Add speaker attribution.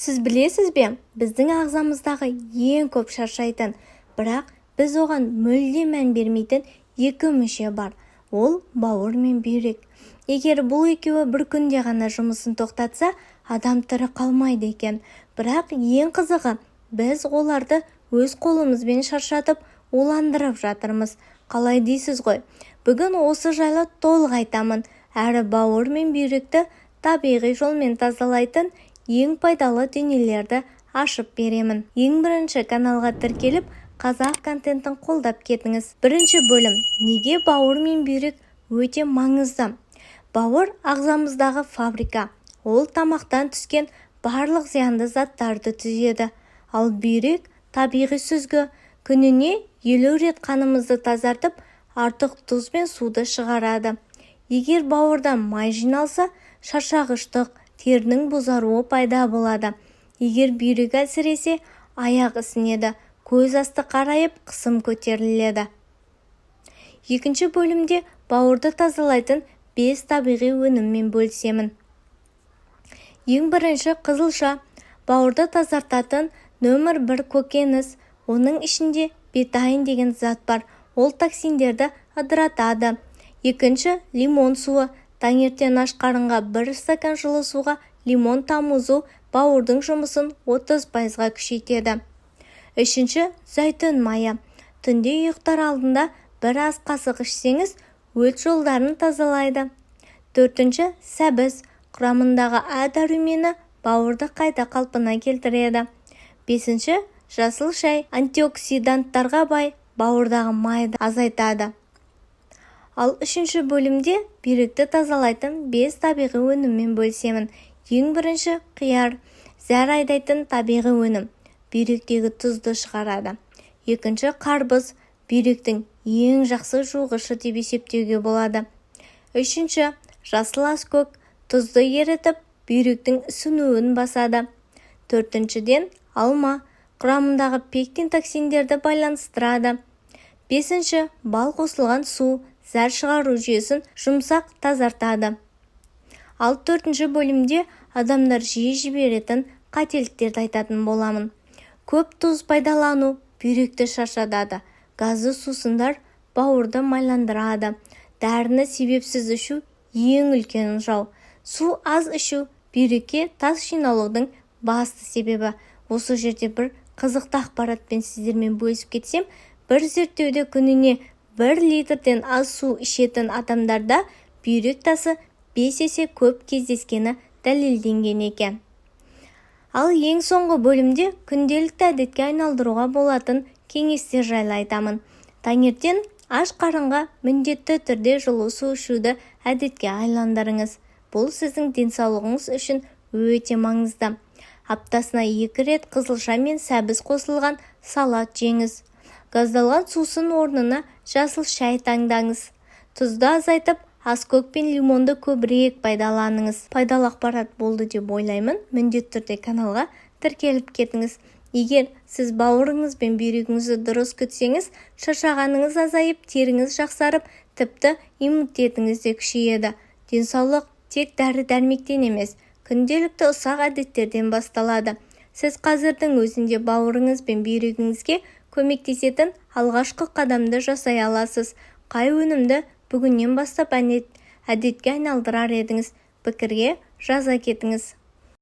Speaker 1: Сіз білесіз бе, біздің ағзамыздағы ең көп шаршайтын, бірақ біз оған мүлде мән бермейтін екі мүше бар. Ол бауыр мен бүйрек. Егер бұл екеуі бір күнде ғана жұмысын тоқтатса, адам тірі қалмайды екен. Бірақ ең қызығы, біз оларды өз қолымызбен шаршатып, уландырып жатырмыз. Қалай дейсіз ғой? Бүгін осы жайлы толық айтамын. Әрі бауыр мен бүйректі табиғи жолмен тазалайтын ең пайдалы дүниелерді ашып беремін. Ең бірінші каналға тіркеліп, қазақ контентін қолдап кетіңіз. Бірінші бөлім: неге бауыр мен бүйрек өте маңызды? Бауыр – ағзамыздағы фабрика. Ол тамақтан түскен барлық зиянды заттарды түзеді. Ал бүйрек – табиғи сүзгі. Күніне 50 рет қанымызды тазартып, артық тұз бен суды шығарады. Егер бауырда май жиналса, шаршағыштық, терінің бозаруы пайда болады. Егер бүйрек әлсіресе, аяқ ісінеді, көз асты қарайып, қысым көтеріледі. Екінші бөлімде бауырды тазалайтын 5 табиғи өніммен бөлісемін. Ең бірінші қызылша. Бауырды тазартатын нөмір бір көкөніс. Оның ішінде бетаин деген зат бар. Ол токсиндерді ыдыратады. Екінші лимон суы. Таңертең аш қарынға бір стакан жылы суға лимон тамызу бауырдың жұмысын 30%-ға күшейтеді. Үшінші зәйтүн майы. Түнде ұйықтар алдында бір ас қасық ішсеңіз, өт жолдарын тазалайды. Төртінші сәбіз. Құрамындағы А дәрумені бауырды қайта қалпына келтіреді. Бесінші жасыл шай. Антиоксиданттарға бай, бауырдағы майды азайтады. Ал үшінші бөлімде бүйректі тазалайтын 5 табиғи өніммен бөлісемін. Ең бірінші қияр. Зәр айдайтын табиғи өнім. Бүйректегі тұзды шығарады. Екінші қарбыз. Бүйректің ең жақсы жуғышы деп есептеуге болады. Үшінші жасыл аскөк. Тұзды ерітіп, бүйректің ісінуін басады. Төртіншіден алма. Құрамындағы пектин токсиндерді байланыстырады. Бесінші бал қосылған су. Зәр шығару жүйесін жұмсақ тазартады. Ал төртінші бөлімде адамдар жиі жіберетін қателіктерді айтатын боламын. Көп тұз пайдалану бүйректі шаршатады. Газды сусындар бауырды майландырады. Дәріні себепсіз ішу ең үлкен жау. Су аз ішу бүйрекке тас жиналудың басты себебі. Осы жерде бір қызықты ақпаратпен сіздермен бөлісіп кетсем, бір зерттеуде күніне 1 литрден аз су ішетін адамдарда бүйрек тасы 5 есе көп кездескені дәлелденген екен. Ал ең соңғы бөлімде күнделікті әдетке айналдыруға болатын кеңестер жайлы айтамын. Таңертең аш қарынға міндетті түрде жылы су ішуді әдетке айландырыңыз. Бұл сіздің денсаулығыңыз үшін өте маңызды. Аптасына 2 рет қызылша мен сәбіз қосылған салат жеңіз. Газдалған сусын орнына жасыл шай таңдаңыз. Тұзды азайтып, аскөк пен лимонды көбірек пайдаланыңыз. Пайдалы ақпарат болды деп ойлаймын. Міндетті түрде каналға тіркеліп кетіңіз. Егер сіз бауырыңыз бен бүйрегіңізді дұрыс күтсеңіз, шаршағаныңыз азайып, теріңіз жақсарып, тіпті иммунитетіңіз де күшейеді. Денсаулық тек дәрі-дәрмектен емес, күнделікті ұсақ әдеттерден басталады. Сіз қазірдің өзінде бауырыңыз бен бүйрегіңізге көмектесетін алғашқы қадамды жасай аласыз. Қай өнімді бүгіннен бастап әдетке айналдырар едіңіз? Пікірге жаза кетіңіз.